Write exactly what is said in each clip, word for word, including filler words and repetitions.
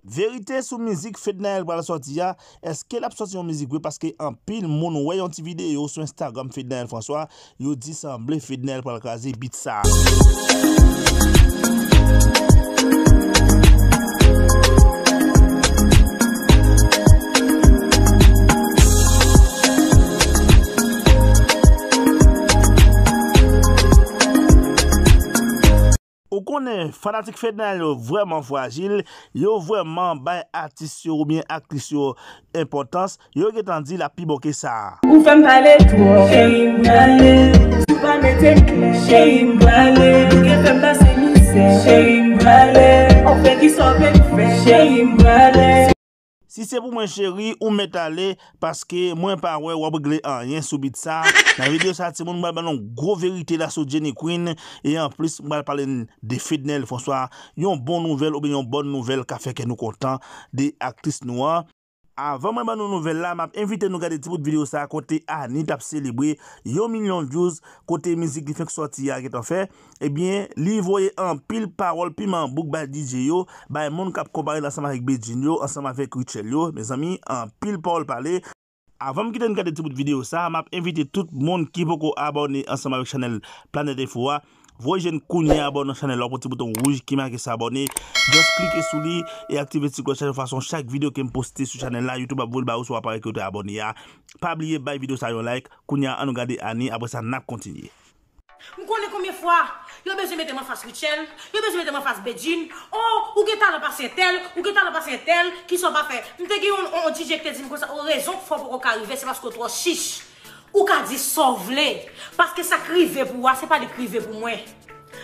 Verite sou mizik Fednaelle pral sòti a, èske l ap sòti yon mizik vre? Paske anpil moun wè yon ti videyo sou Instagram Fednaelle François, yo di sanble Fednaelle pral kraze beat sa a. Ou konnen fanatik Fednaelle yo vrèman frajil, yo vrèman bay atis yo oubyen aktris yo enpòtans, yo gentan di l ap pi bon ke sa. Ou fè m pale twòp, cheri m prale. Si w pa mete m klè, cheri m prale. Ou gen fè m pase mizè, cheri m prale. Ou fè ki sa w vle m fè, cheri m prale. Si se pou mwen cheri, ou mèt ale, paske mwen pa wè w ap regle anyen sou beat sa. Nan videyo sa, timoun, m pral ban nou gwo verite la sou Jenny Queen, e anplis, m pral pale n de Fednaelle François, yon bon nouvèl oubyen yon bòn nouvèl ka fè kè nou kontan de aktris nou an. Avan mwen ban nou nouvèl la, m ap envite nou gade ti bout videyo sa kote Annie t ap selebre yon milyon views, kote mizik li fenk sòti a gentan fè. Ebyen, li voye anpil pawòl piman bouk bay D J yo, bay moun k ap konpare l ansanm avèk Bedjine yo, ansanm avèk Rutshelle yo. Mezanmi, anpil pawòl pale. Avan m kite n gade ti bout videyo sa, m ap envite tout moun ki poko abòne ansanm avèk chanèl Planet Info a, voye je n kounye a bò nan chanèl la, w ap wè ti bouton wouj ki make s'abonner. Just klike sou li e aktive ti klòch la, yon fason chak videyo ke m poste sou chanèl la, YouTube ap voye l ba ou si w pa parèt ke w te abòne a. Pa bliye bay videyo sa yon like. Kounye a, ann nou gade Annie, apre sa, n ap kontinye. M konnen konbyen fwa yo bezwen mete m anfas Rutshelle, yo bezwen mete m anfas Bedjine. Oh, ou gen talan pase entèl, ou gen talan pase entèl, kisa w pa fè? M te gen yon, yon D J ki te di m konsa, oh, rezon k fè w poko ka rive, se paske w twò chich. Ou ka di sa w vle, paske sa k rive pou ou a, se pa li k rive pou mwen.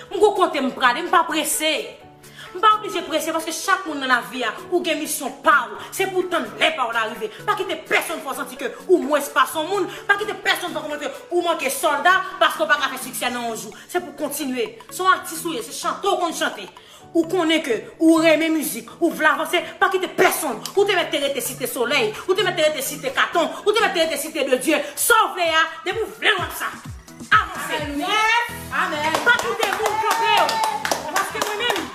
M gon kote m prale, m pa prese. M pa oblije prese paske chak moun nan lavi a, ou gen misyon pa w. Se pou w tann lè pa w la rive. Pa kite pèsonn fè w santi ke ou mwens pase yon moun. Pa kite pèsonn fè w konprann ke ou manke sòlda paske w pa ka fè siksè nan yon jou. Se pou w kontinye. Se yon atis ou ye, se chante w konn chante. Ou konnen ke ou renmen mizik, ou vle avanse, pa kite pèsonn. Ou te mèt te rete Site Solèy, ou te mèt te rete Site Katon, ou te mèt te rete Site de Dye. Sa w vle a, depi w vle w ap sa. Avanse. Amèn. Amèn. Pa kite moun kanpe w. Paske mwen menm,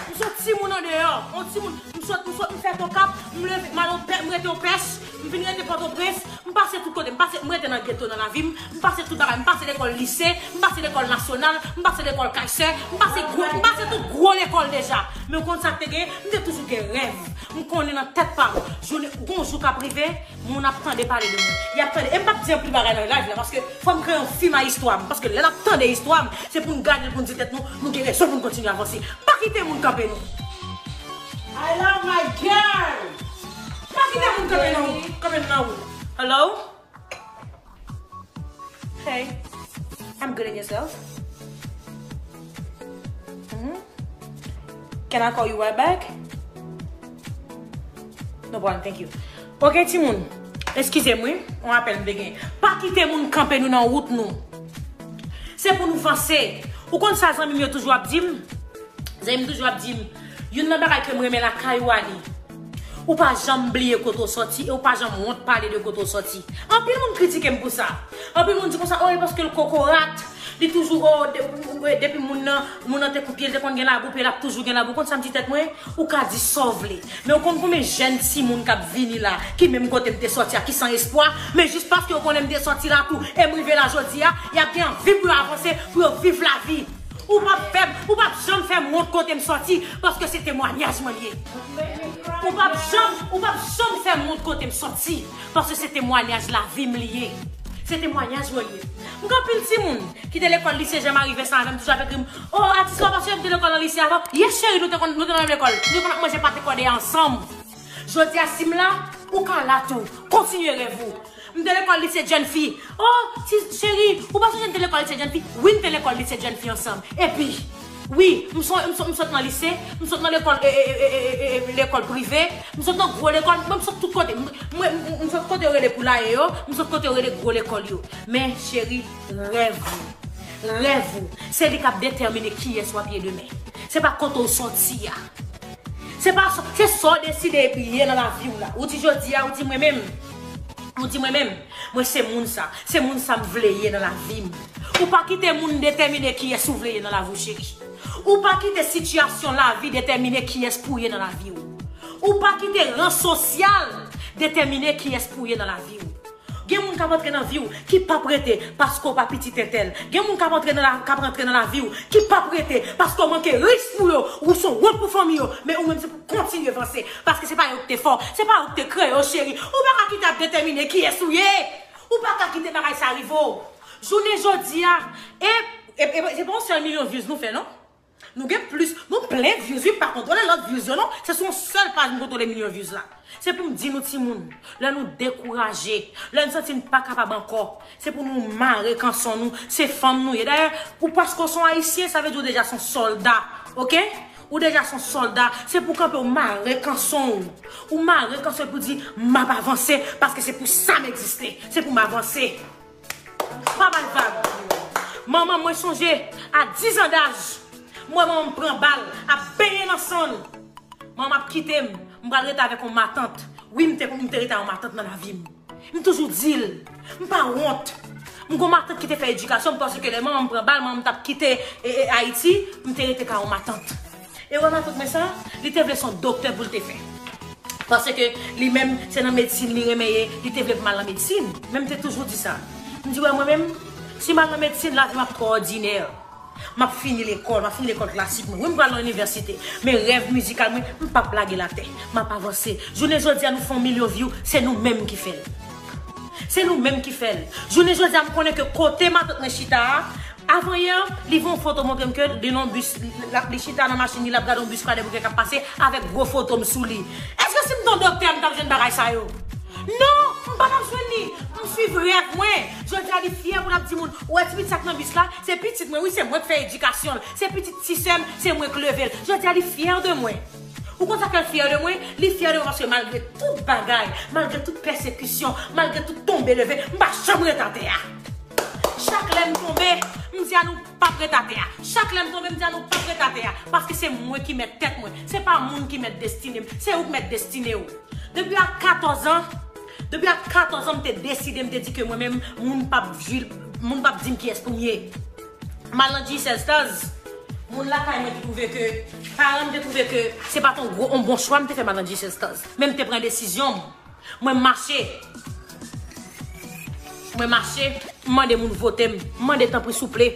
m se yon timoun andeyò. Yon timoun, m sot, m sot, m fèt Okap, m leve, m al Opè-, m rete Opèch, m vin rete Pòtoprens, m pase tout kote, m pase, m rete nan geto nan lavi m, m pase tout bagay, m pase lekòl lise, m pase lekòl nasyonal, m pase lekòl Kayser, m pase gwo, m pase tout gwo lekòl deja. Men w konn sa k te gen, m te toujou gen rèv. M konnen nan tèt pa m, jounen, gon jou k ap rive, moun ap tande pale de mwen. Y ap tande. E m p ap di anpil bagay nan live la, paske fò m kreye yon fim a istwa m. Paske lè n ap tande istwa m, se pou n gade l, pou n di tèt nou, nou gen rezon pou n kontinye avanse. Pa kite moun kanpe nou. I love my girl. Pa kite moun kanpe nan, kanpe nan wout. Hello? Hey, I'm good, and yourself? Mhm. Can I call you right back? No problem, thank you. Ok, timoun, eskize m, wi, yon apèl m te gen. Pa kite moun kanpe nou nan wout nou. Se pou nou vanse. Ou konn sa zanmi m yo toujou ap di m? Zanmi m toujou ap di m, youn nan bagay ke m renmen lakay ou, Annie, ou pa janm bliye kote w sòti e ou pa janm wont pale de kote w sòti. Anpil moun kritike m pou sa. Anpil moun di konsa, oh, e paske l kokorat, li toujou, oh, de-, depi moun nan, moun nan te kou pye, l te konn gen labou, pye l ap toujou gen labou. Ou konn sa m di tèt mwen? Ou ka di sa w vle. Men ou konn konbyen jèn timoun k ap vini la, ki menm kote m te sòti a, ki san espwa, men jis paske yo konnen m te sòti la tou, e m rive la jodi a, y ap gen anvi pou yo avanse, pou yo viv lavi. Ou p ap fè m, ou p ap janm fè m wont kote m sòti, paske se temwanyaj mwen li ye. Ou p ap janm, ou p ap janm fè m wont kote m sòti, paske se temwanyaj lavi m li ye. Se temwanyaj mwen li ye. M gen anpil timoun ki te lekòl lise Jean Marie Vincent avè m, toujou ap ekri m, oh, atis la, paske m te lekòl nan lise avan. Yes, cheri, nou te konn, nou te nan menm lekòl. Nou te konn ap manje pate kòdeye ansanm. Jodi a, si m la, ou ka la tou. Kontinye rèv ou. M te lekòl lise jèn fi. Oh, ti cheri, ou pa sonje n te lekòl lise jèn fi? Wi, n te lekòl lise jèn fi ansanm. Epi, wi, m sot, m sot, m sot nan lise, m sot nan lekòl, e, e, e, e, e, e, lekòl prive, m sot nan gwo lekòl, mwen m sot tout kote. M, mwen, m, m sot kote yo rele poulaye yo, m sot kote yo rele gwo lekòl yo. Men, cheri, rèv ou. Rèv ou, se li k ap detèmine kiyès w ap ye demen. Se pa kote w sòti a. Se pa sa, se sa w deside epi ye nan lavi w la. Ou di jodi a, ou di mwen menm. Ou di mwen menm, mwen se moun sa. Se moun sa m vle ye nan lavi m. Ou pa kite moun detèmine kiyès ou vle ye nan lavi w, cheri. Ou pa kite sitiyasyon lavi detèmine kiyès pou w ye nan lavi w. Ou pa kite ran sosyal detèmine kiyès pou w ye nan lavi w. Gen moun k ap antre nan vi w ki p ap rete paske w pa pitit entèl. Gen moun k ap antre nan la, k ap antre nan lavi w ki p ap rete paske w manke risk pou yo, ou se yon wont pou fanmi yo, men ou menm se pou w kontinye vanse paske se pa yo ki te fè w, se pa yo ki te kreye w, cheri. Ou pa ka kite ap detèmine kiyès ou ye. Ou pa ka kite bagay sa rive w. Jounen jodi a, e, e, e, se pa yon sèl milyon views nou fè, non? Nou gen plis, nou plen views, wi, m pa kontwole lòt views yo, non. Se sou yon sèl paj m kontwole milyon views la. Se pou m di nou, timoun, lè nou dekouraje, lè n santi n pa kapab ankò, se pou nou mare kanson nou, se fanm nou ye. Dayè, ou paske w se yon Ayisyen, sa vle di w deja se yon sòlda, oke? Ou deja se yon sòlda, se pou kanpe w mare kanson w. Ou mare kanson w pou di, "M ap avanse, paske se pou sa m egziste, se pou m avanse." Pa bay vag. Manman mwen sonje, a dis an daj, mwen manman m pran bal, ap benyen nan san l. Manman ap kite m, m pral rete avèk yon matant. Wi, m te, m te rete ak yon matant nan lavi m. M toujou di l, m pa wont. M gon matant ki te fè edikasyon m, paske lè manman m pran bal, manman m t ap kite, e, e, Ayiti, m te rete ka yon matant. E wè matant mwen sa, li te vle se yon doktè pou l te fè. Paske li menm, se nan medsin li renmen ye, li te vle pou m al nan medsin. Men m te toujou di sa. M di, wè, mwen menm, si m al nan medsin, lavi m ap twò òdinè. M ap fini lekòl, m ap fini lekòl klasik mwen. Wi, m pral nan inivèsite. Men rèv mizikal mwen, m p ap lage l atè. M ap avanse. Jounen jodi a, nou fè yon milyon view, se nou menm ki fè l. Se nou menm ki fè l. Jounen jodi a, m konnen ke kote matant mwen chita a, avan yè, li voye yon foto montre m ke li nan yon bis, li, li, li chita nan machin li, l ap gade yon bis Kwadèboukè k ap pase avèk gwo foto m sou li. Èske si m te yon doktè, m t ap jwenn bagay sa yo? Non, m pa t ap jwenn li. M swiv rèv mwen. Jodi a, li fyè pou l ap di moun, ou wè ti pitit sa k nan bis la, se pitit mwen, wi, se mwen k fè edikasyon l. Se pitit ti sè m, se mwen k leve l. Jodi a, li fyè de mwen. Ou konn sa fè l fyè de mwen? Li fyè de mwen paske malgre tout bagay, malgre tout pèsekisyon, malgre tout tonbe leve, m pa janm ret atè a. Chak lè m tonbe, m di a nou p ap ret atè a. Chak lè m tonbe, m di a nou p ap ret atè a. Paske se mwen ki mèt tèt mwen. Se pa moun ki mèt destine m. Se ou k mèt destine w. Depi a katòz an, depi a katòz an, m te deside, m te di ke mwen menm, moun p ap jil, moun p ap di m kiyès pou m ye. M al nan G sèz Stars, moun lakay mwen te twouve ke, paran m te twouve ke se pa t yon gwo, yon bon chwa m te fè m al nan G sèz Stars. Men m te pran desizyon m. Mwen mache. Mwen mache, m mande moun vote m. M mande tanpri souple.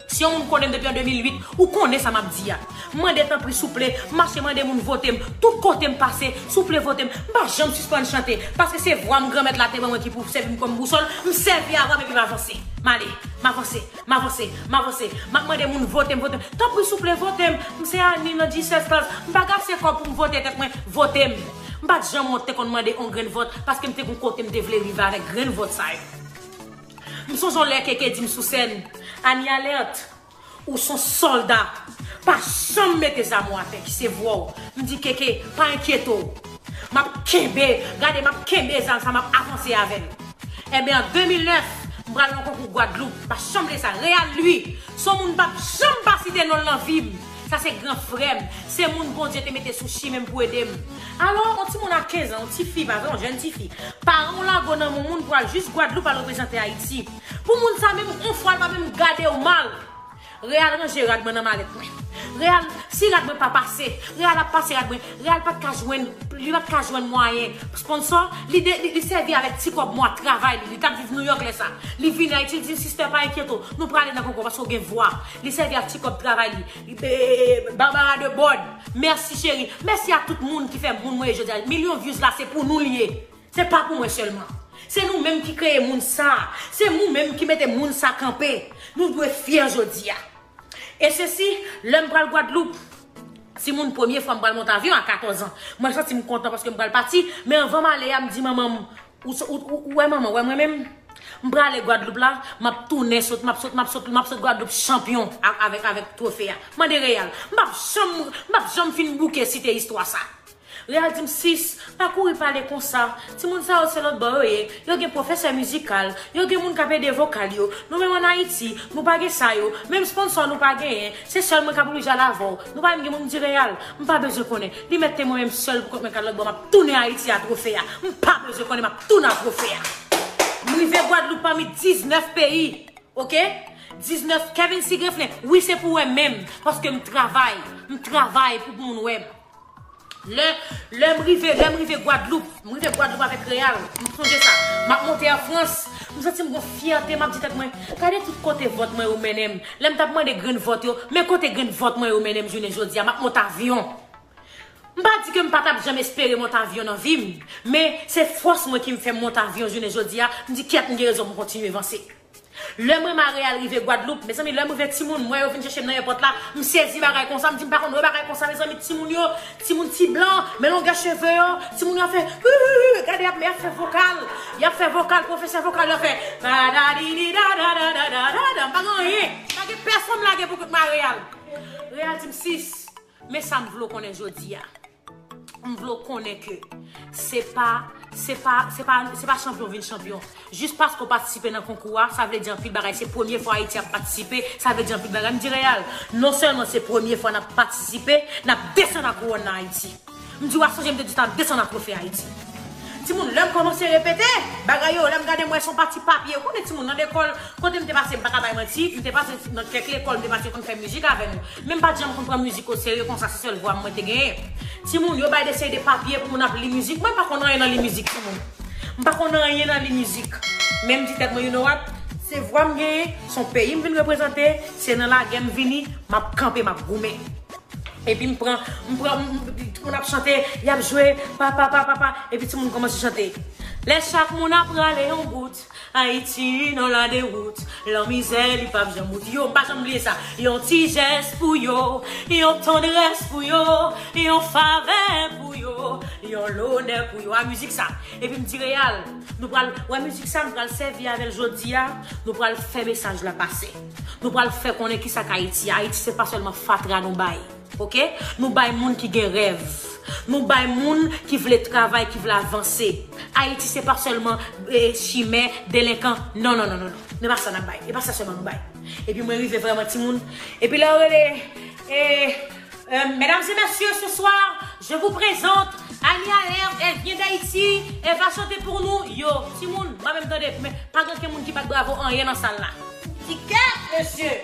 Si yon moun konnen m depi an de mil uit, ou konnen sa m ap di a. M mande tanpri souple, m mache mande moun vote m. Tout kote m pase, souple vote m. M pa janm sispann chante, paske se vwa m Granmèt la te ban mwen ki pou sèvi m kòm bousòl. M sèvi a vwa m epi m avanse. M ale, m avanse, m avanse, m avanse. M ap mande moun vote m, vote m. Tanpri souple vote m. M se Annie nan G sèz Stars. M pa gaspiye kòb pou m vote tèt mwen. Vote m. M pa t janm wont te konn mande yon grenn vòt, paske m te gon kote m te vle rive avèk grenn vòt sa yo. M sonje yon lè Keke di m sou sèn, Annie Alerte, ou se yon sòlda. Pa janm mete zam ou atè, ki se vwa w. M di, Keke, pa enkyete w. M ap kenbe, gade, m ap kenbe zam sa, m ap avanse avè l. Enben, an de mil nèf, m pral nan konkou Gwadloup. Pa janm bliye sa. Real Louis, se yon moun m p ap janm pa site non l nan vi m. Sa se gran frè m. Se moun Bondye te mete sou chimen m pou ede m. Alò, yon timoun a kenz an, yon tifi, pa vre, yon jèn tifi. Paran w lage w nan men yon moun pou al jis Gwadloup al reprezante Ayiti. Pou moun sa menm, yon fwa l pa menm gade w mal. Real ranje rad mwen nan malèt mwen. Real, si rad mwen pa pase, Real ap pase rad mwen. Real pa t ka jwenn, li pa t ka jwenn mwayen. Sponsò, li, de, li, li sèvi avèk ti kòb mwa travay li. Li t ap viv Nouyòk lè sa. Li vini Ayiti, li di m, "Sister, pa enkyete w. Nou prale nan konkou paske w gen vwa." Li sèvi ak ti kòb travay li. Li, e, e, e, Barbara de Bòd. Mèsi, cheri. Mèsi a tout moun ki fè moun mwen ye jodi a. Milyon views la, se pou nou l ye. Se pa pou mwen sèlman. Se nou menm ki kreye moun sa. Se nou menm ki mete moun sa kanpe. Nou dwe fyè jodi a. E sesi, lè m pral Gwadloup, timoun, premye fwa m pral monte avyon a katòz an. Mwen santi m kontan paske m pral pati, men anvan m ale a, m di manman m, ou, ou, ou, ou wè manman, wè mwen menm? M prale Gwadloup la, m ap tounen sot, m ap sot, m ap sot, m ap sot Gwadloup chanpyon a, avèk, avèk twofe a. Mande Real. M p ap janm, m p ap janm fin bouke site istwa sa. Real di m, "Sis, pa kouri pale konsa. Timoun sa yo se lòt bò yo ye. Yo gen pwofesè mizikal. Yo gen moun k ap ede vokal yo. Nou menm ann Ayiti, nou pa gen sa yo. Menm sponsò nou pa genyen. Se sèl mwen k ap oblije al avè w. Nou pa menm gen moun." M di, "Real, m pa bezwen konnen. Li mèt te mwen menm sèl pou kont mwen k al lòt bò. M ap tounen Ayiti a twofe a. M pa bezwen konnen, m ap tounen a twofe a." M rive Gwadloup pami diznèf peyi. Oke? Diznèf, Kevin Sigeflen. Wi, se pou wè menm. Paske m travay. M travay pou moun wè m. Lè, lè m rive, lè m rive Gwadloup, m rive Gwadloup avèk Real, m sonje sa. M ap monte an Frans, m santi m gon fyète, m ap di tèt mwen, gade tout kote vant mwen yo mennen m. Lè m t ap mande grenn vant yo, men kote grenn vant mwen yo mennen m jounen jodi a, m ap monte avyon. M pa di ke m pa t ap janm espere monte avyon nan vi m, men se fòs mwen ki m fè m monte avyon jounen jodi a, m di kèt m gen rezon pou m kontinye vanse. Lè mwen m a Real rive Gwadloup, mezanmi, lè m rive timoun, m wè yo vin chèche m nan èpòt la, m sezi bagay konsa, m di m pa konn wè bagay konsa, mezanmi, timoun yo, timoun ti blan, men longè cheve yo, timoun yo ap fè, wi, wi, wi, wi, gade, y ap, y ap fè vokal, y ap fè vokal, pwofesè vokal, y ap fè, pa da di di da da da da da da da, m pa gen anyen, pa gen pèsonn lage pou kont mwen a Real. Real di m, sis, men sa m vle w konnen jodi a. M vle w konnen ke se pa, se pa, se pa, se pa chanpyon vin chanpyon. Jis paske w patisipe nan konkou a, sa vle di anpil bagay. Se premye fwa Ayiti ap patisipe, sa vle di anpil bagay. M di Real, non sèlman se premye fwa n ap patisipe, n ap desann ak kouwòn nan Ayiti. M di w a sonje m te di n ap desann ak twofe Ayiti. Timoun, lè m kòmanse repete bagay yo, lè m gade m wè se yon pati papye. Ou konnen timoun nan lekòl, kote m te pase, m pa ka bay manti, m te pase nan kèk lekòl, m te pase konn fè mizik avè nou. Men m pa t janm konn pran mizik oserye konsa, se sèl vwa m mwen te genyen. Timoun, yo bay de seri de papye pou moun ap li mizik. Mwen m pa konn anyen nan li mizik, timoun. M pa konn anyen nan li mizik. Men m di tèt mwen, you know what? Se vwa m genyen, se yon peyi m vin reprezante, se nan lagè m vini, m ap kanpe, m ap goumen. Epi m pran, m pran, m, m, moun ap chante, y ap jwe, pa, pa, pa, pa, pa, epi timoun kòmanse chante. Lè chak moun ap rale yon bout, Ayiti nan ladewout, lanmizè li p ap janm wout. Yo, m pa janm bliye sa. Yon ti jès pou yo, yon tandrès pou yo, yon favè pou yo, yon lonè pou yo. A mizik sa. Epi m di Real, nou pral, wè mizik sa, m pral sèvi avè l jodi a, nou pral fè mesaj la pase. Nou pral fè konnen kisa k Ayiti. Ayiti se pa sèlman fatra nou bay. Oke? Nou bay moun ki gen rèv. Nou bay moun ki vle travay, ki vle avanse. Ayiti se pa sèlman eh, chimè, delenkan. Non, non, non, non, non. Se pa sa n ap bay. Se pa sa sèlman nou bay. Epi mwen rive vrèman timoun. Epi lè yo rele, eh, euh, mesdames et messieurs, ce soir, je vous présente Annie Alerte, elle vient d'Haïti, elle va chanter pour nous. Yo, timoun, mwen menm tande, men pa gen okenn moun ki bat bravo anyen nan sal la. Ti kèt, mesye!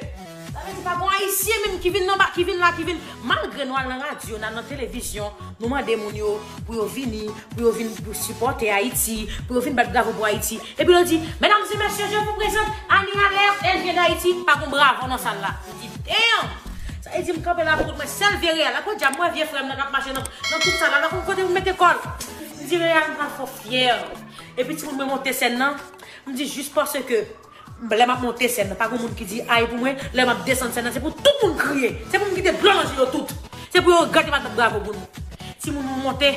Sa vle di pa gon Ayisyen menm ki vin nan ba, ki vin la, ki vin. Malgre nou al nan radyo, n al nan televizyon, nou mande moun yo pou yo vini, pou yo vin pou sipòte Ayiti, pou yo vin bat bravo pou Ayiti. Epi yo di, mesdames et messieurs, je vous présente Annie Alerte, elle vient d'Haïti. Pa gon bravo nan sal la. M di, damn! Sa vle di m kanpe la pou kont mwen, sèl vye Real la. Podyab, mwen vye frè m nan k ap mache nan, nan tout sal la. L pa konn kote pou l mete kò l. M di, Real, m pral fè w fyè. Epi timoun mwen monte sèn nan. M di, jis paske lè m ap monte sèn nan, pa gen moun ki di ay pou mwen. Lè m ap desann sèn nan, se pou tout moun kriye. Se pou m kite dlo nan je yo tout. Se pou yo regrèt yo pa t bat bravo pou nou. Timoun, m monte.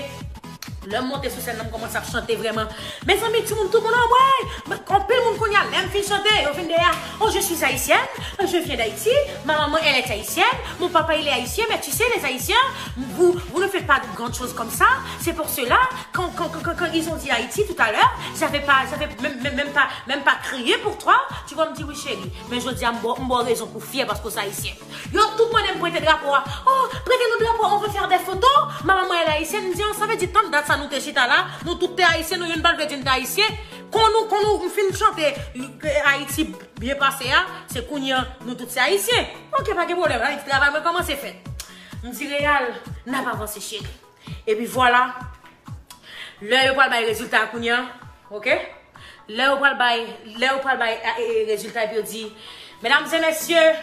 Lè m monte sou sèn nan, m kòmanse ap chante vrèman. Mezanmi, timoun, tout moun anmwey. Anpil moun kounye a, lè m fin chante, yo vin dèyè. Oh, je suis haïtienne, je viens d'Haïti, ma maman, elle est haïtienne, mon papa, il est haïtien, mais tu sais, les Haïtiens, vous, vous ne faites pas de grandes choses comme ça. C'est pour cela, quand, quand, quand, quand ils ont dit Haïti tout à l'heure, j'avais pas, j'avais même, même, même pas, même pas crié pour toi. Tu vois, m di, wi, cheri, men jodi a, m ba w rezon pou fyè paske w se ayisyen. Yo tout mande m prete drapo a. Oh, prête-nous le drapeau, on veut faire des photos. Ma maman, elle est haïtienne. M di, oh, sa vle di, tann dat sa nou te chita la, nou tout te ayisyen, nou youn pa t vle di n te ayisyen. Kon nou, kon nou, m fin chante, eh, Ayiti byen pase a, se kounye a, nou tout se ayisyen. Oke, pa gen pwoblèm, sa vle di travay mwen kòmanse fèt. M di, Real, n ap avanse, cheri. Epi vwala, lè yo pral bay rezilta a kounye a, oke? Lè yo pral bay, lè yo pral bay eh, eh, rezilta epi yo di, mesdames et messieurs,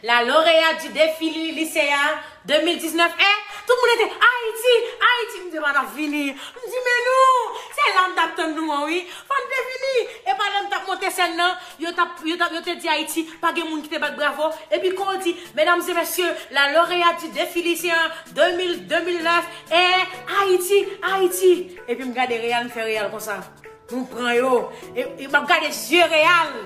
la lauréate du défi lycéen de mil diznèf, eh, tout moun rete, Ayiti, Ayiti, m di, pa n ap vini. M di, men nou, se la m t ap tann nou an, wi. Fò n te vini. E pa lè m t ap monte sèn nan, yo t ap, yo t ap, yo te di Ayiti, pa gen moun ki te bat bravo. Epi kon yo di, mesdames et messieurs, la lauréate du défi lycéen de mil, de mil nèf, eh, Ayiti, Ayiti. Epi m gade Real, m fè Real konsa. Nou pran yo. E, e m ap gade zye Real.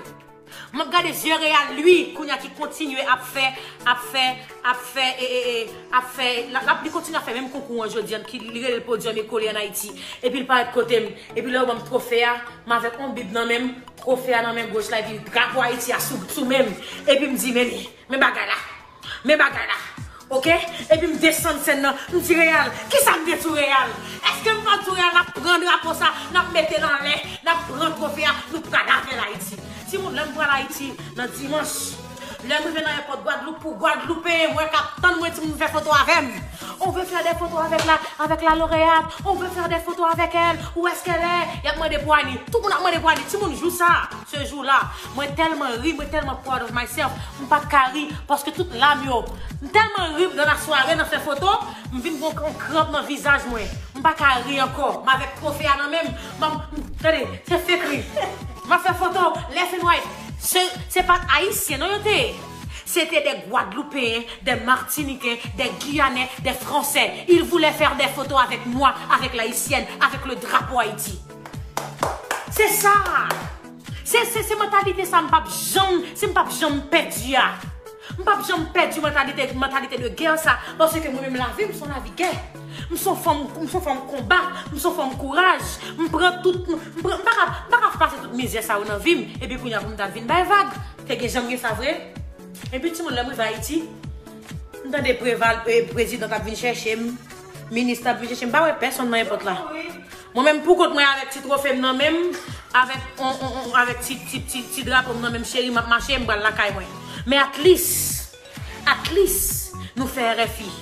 M ap gade zye Real, li, kounye a ki kontinye ap fè, ap fè, ap fè, e, e, e, ap fè, l ap, l ap, li kontinye ap fè menm konkou an jodi a, ki li rele l Podium École en Haïti. Epi l parèt kote m. Epi lè yo ban m twofe a, m avèk yon bib nan men m, twofe a nan men goch la, epi drapo Ayiti a sou, sou men m. Epi m di, men li, men bagay la. Men bagay la. Oke? Epi m desann sèn nan. M di, Real, kisa m te di w, Real? Èske m pa di w, Real, n ap pran drapo sa, n ap mete l anlè, n ap pran twofe a, nou pral avè l Ayiti? Timoun, lè m pral Ayiti, nan dimanch, Lè m rive nan èpòt Gwadloup, pou Gwadloupeyen mwen k ap tann mwen, timoun, fè foto avè m. On veut faire des photos avec la, avec la lauréate. On veut faire des photos avec elle. Où est-ce qu'elle est? Y ap mande pou Annie. Tout moun ap mande pou Annie. Timoun, jou sa, ce jour-là, mwen tèlman ri, mwen tèlman proud of myself. M pa t ka ri, paske tout lam yo. M tèlman ri dans la soirée, nan fè foto, m vin gon, gon kranp nan vizaj mwen. M pa ka ri ankò. M avèk twofe a nan men m. M ap, tande, se fake ri. M ap fè foto, left and right. Se, se pa t Ayisyen, non, yo te ye. C'était des Guadeloupéens, des Martiniquais, des Guyanais, des Français. Ils voulaient faire des photos avec moi, avec l'Haïtienne, avec le drapeau Haïti. Se sa. Se, se, se mantalite sa m p ap janm, se m p ap janm pèdi a. M p ap janm pèdi mantalite, mantalite de gè sa, paske mwen menm lavi m se yon lavi gè. M se yon fanm, m se yon fanm konba, m se yon fanm kouraj. M pran tout, m pran, m pa ka, m pa ka pase tout mizè sa yo nan vi m, epi kounye a pou m ta vin bay vag. Te gen janm gen sa vre? Epi timoun, lè m rive Ayiti, m tande Preval, eh, prezidan t ap vin chèche m, minis t ap vin chèche m, m pa wè pèsonn nan èpòt la. Mwen menm pou kont mwen avèk ti twofe m nan men m, avèk on, on, on, avèk ti, ti, ti, ti drapo m nan men m, cheri, m ap mache, m pral lakay mwen. Men at least, at least, nou fè R F I.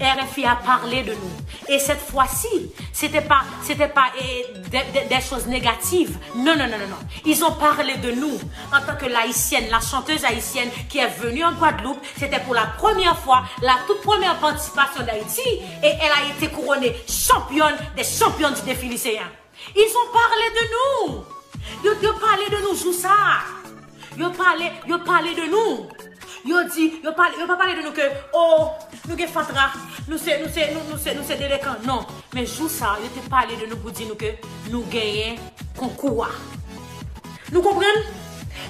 R F I a parlé de nous. Et cette fois-ci, c'était pas, c'était pas eh, des, des, des choses négatives. Non, non, non, non, non. Ils ont parlé de nous en tant que l'haïtienne, la chanteuse haïtienne qui est venue en Guadeloupe. C'était pour la première fois, la toute première participation d'Haïti. Et elle a été couronnée championne des championnes du défi lycéen. Ils ont parlé de nous. Yo, yo pale de nou jou sa. Yo pale, yo pale de nou. Yo di, yo pale, yo pa pale de nou ke, oh, nou gen fatra, nou se, nou se, nou, nou se, nou se delenkan. Non. Men jou sa, yo te pale de nou pou di nou ke nou genyen konkou a. Nou konprann?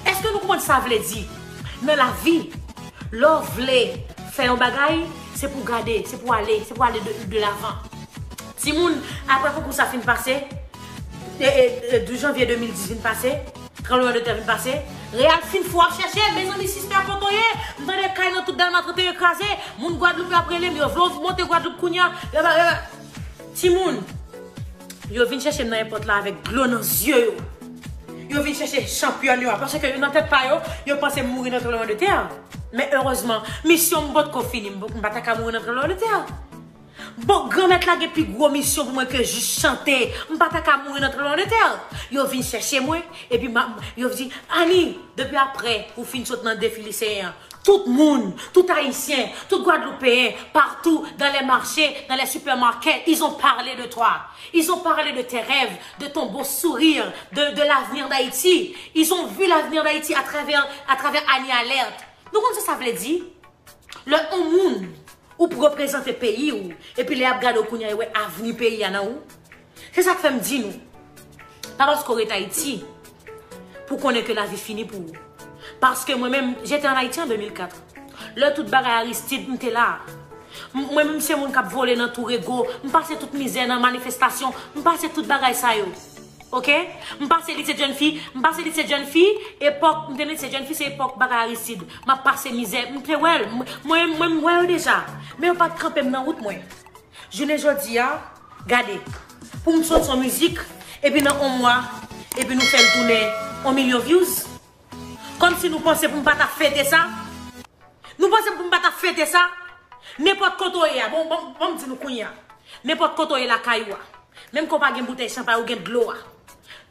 Èske nou konprann sa vle di? Nan lavi, lè w vle fè yon bagay, se pou gade, se pou ale, se pou ale de, de lavan. Timoun, apre konkou sa fin pase, e, e, e, douz janvye de mil dis vin pase, tranblemann de tè vin pase, Real fin fou ap chèche, mezanmi, sistè, kote w ye? M tande kay nan tout Dèlma trannteyen kraze, moun Gwadloup yo ap rele m, yo vle w monte Gwadloup kounye a. Yo ba, yo ba. Timoun, yo vin chèche m nan èpòt la avèk dlo nan zye yo. Yo vin chèche chanpyòn yo a, paske yo nan tèt pa yo, yo panse m mouri nan tranblemann de tè. Men erezman, misyon m potko fini, m, m pa ta ka mouri nan tranblemann de tè. Bon, Granmèt la gen pi gwo misyon pou mwen ke jis chante. M pa ta ka mouri nan tranblemann de tè. Yo vin chèche mwen, epi m a, yo di, Annie, depi apre ou fin sot nan defi liseyen an, tout moun, tout Ayisyen, tout Gwadloupeyen, partout, dans les marchés, dans les supermarkets, ils ont parlé de toi. Ils ont parlé de tes rêves, de ton beau sourire, de, de l'avenir d'Haïti. Ils ont vu l'avenir d'Haïti à travers, à travers Annie Alerte. Nou konn sa sa vle di? Lè yon moun, ou p reprezante peyi w, epi lè y ap gade w kounye a, yo wè avni peyi a nan ou. Se sa k fè m di nou, pa paske w ret Ayiti, pou konnen ke lavi fini pou ou. Paske mwen menm, j'étais en Haïti en deux mille quatre. Lè tout bagay Aristide, m te la. M, mwen menm, se moun k ap vole nan tou rego, m pase tout mizè nan manifestasyon, m pase tout bagay sa yo. Oke? M pase lise jèn fi, m pase lise jèn fi, epòk, m te lise jèn fi, se epòk bagay Aristide. M ap pase mizè, m te wè l, m, mwen, mwen, m wè yo deja. Men yo pa t kanpe m nan wout mwen. Jounen jodi a, gade, pou m sot yon mizik, epi nan yon mwa, epi nou fè l tounen yon milyon views. Kòmsi nou panse pou m pa ta fete sa? Nou panse pou m pa ta fete sa? Nenpòt kote w ye a, bon, bon, bon, m di nou kounye a. Nenpòt kote w ye lakay ou a. Menm ke w pa gen boutèy chanpay, ou gen dlo a.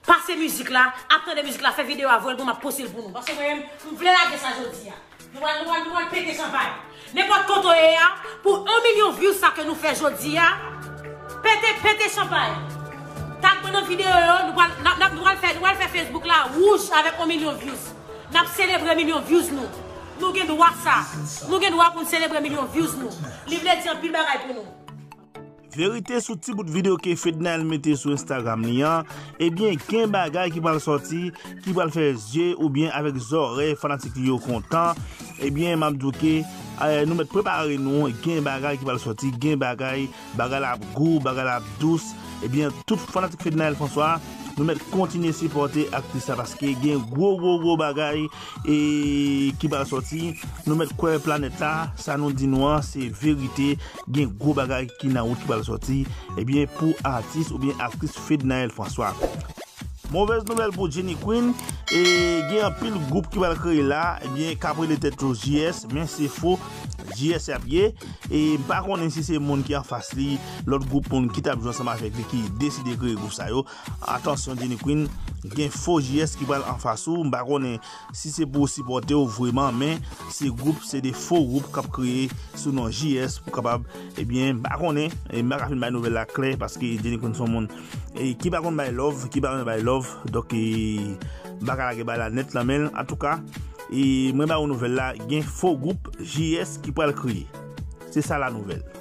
Pase mizik la, ap tande mizik la, fè videyo a, voye l pou m, ap poste l pou nou. Paske mwen menm, m vle lage sa jodi a. Nou pral, nou pral, nou pral pete chanpay. Nenpòt kote w ye a, pou yon milyon views sa ke nou fè jodi a, pete, pete chanpay. Tag mwen nan videyo yo, nou pral, n ap, n ap, nou pral fè, nou pral fè Facebook la wouj avèk yon milyon views. N ap selebre milyon views nou. Nou gen dwa sa. Nou gen dwa pou n selebre milyon views nou. Li vle di anpil bagay pou nou. Verite sou ti bout videyo ke Fednaelle mete sou Instagram li an, ebyen, gen bagay ki pral sòti, ki pral fè zye oubyen avèk zòrèy fanatik li yo kontan. Ebyen, m ap di w ke, eh, nou mèt prepare nou, gen bagay ki pral sòti, gen bagay, bagay la ap gou, bagay la ap dous. Ebyen, tout fanatik Fednaelle François, nou mèt kontinye sipòte aktris la paske gen gwo, gwo, gwo bagay e ki pral sòti. Nou mèt kwè planèt la, sa nou di nou an, se verite. Gen gwo bagay ki nan wout ki pral sòti, ebyen, pou atis oubyen aktris Fednaelle François. Movèz nouvèl pou Jenny Queen, e gen anpil gwoup ki pral kreye la, ebyen, k ap rele tèt yo J S, men se fo J S y ap ye. E m pa konnen si se moun ki anfas li, lòt gwoup moun ki t ap jwe ansanm avèk li ki deside kreye gwoup sa yo. Atansyon, Jenny Queen, gen fo J S ki pral anfas ou. M pa konnen si se pou w sipòte w vreman, men se gwoup, se de fo gwoup k ap kreye sou non J S pou kapab, ebyen, m pa konnen, e m pa ka fin bay nouvèl la klè paske Jenny Queen se yon moun e ki pa konn bay love, ki pa renmen bay love. Donk, e, m pa ka lage bay la nèt nan men l. Antouka, e, mwen ba ou nouvèl la, gen fo gwoup J S ki pral kreye. Se sa la nouvèl.